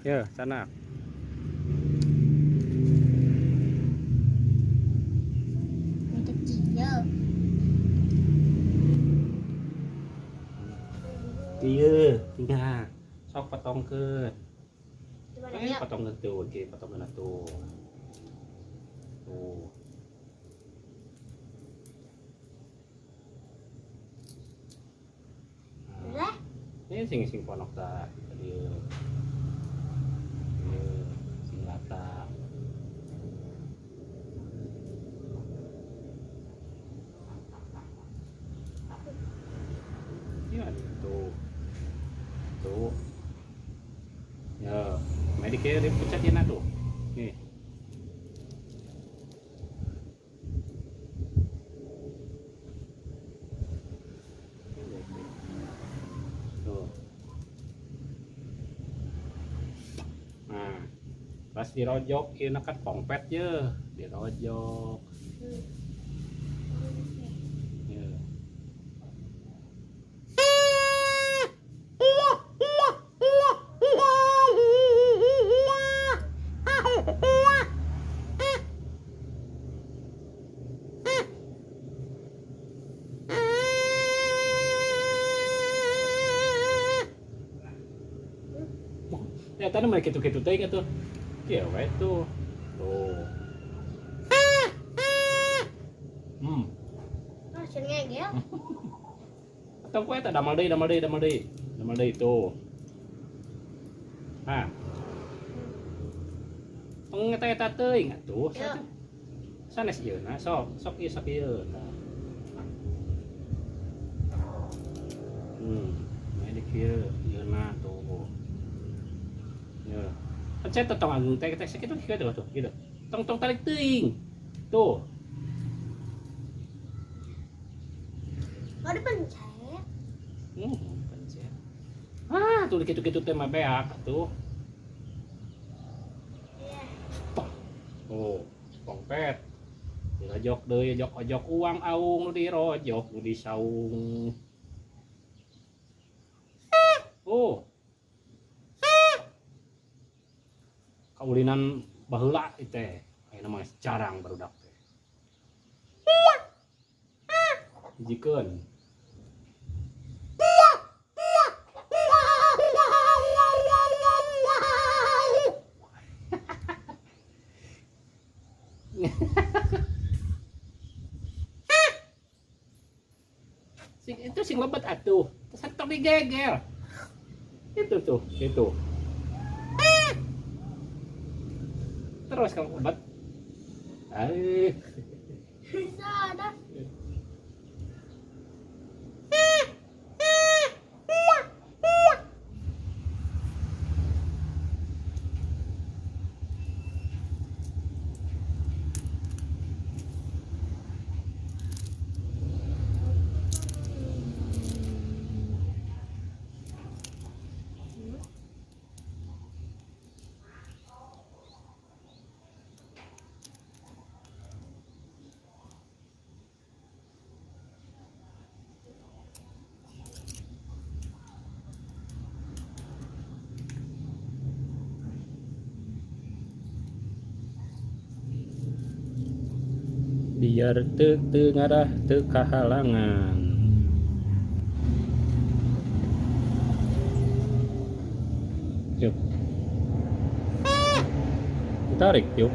Ya, sana. Iya, tinggal sok potongkeun. Potongkeun tuh, oke, potongkeun atuh. Tuh. Udah? Ini sing ponok ta dieu. Ieu sing rata. Iya, tuh. Tuh. Ya, mediknya dipecat ya tuh. Nih. Tuh. Nah, pas dirojok ini kan pongpet ya, dirojok. Ya. Ya tadi mah kitu-kitu teh atuh. Kieu we tuh. Tuh. Oh, cenah ngegel. Atau kue eta damal deui, damal deui, damal deui. Damal deui tuh. Nah. Tong eta-eta teuing atuh. Sanes ieu na sok, sok ieu sok ieu. Medik ieu, ieu na tuh. Ya. Pencet tong agung teh teh sakitu kieu tuh, gitu. Tong tong tarik teuing. Tuh. Oh, dipencet. Pencet. Ah, tuh kitu-kitu teh mah beak atuh. Iya. Oh, pongpet. Dirojok deui, ojok-ojok uang aung nu dirojok nu disaung. Oh. Kaulinan baheula ieu teh. Ayeuna mah jarang barudak teh. Hijikeun. Sing itu sing lebat atuh. Terus tong digeger. Itu tuh, itu. Terus kalau lebat. Aih. Sana. Biar teu teu ngarah teu kahalangan. Yuk. Tarik yuk.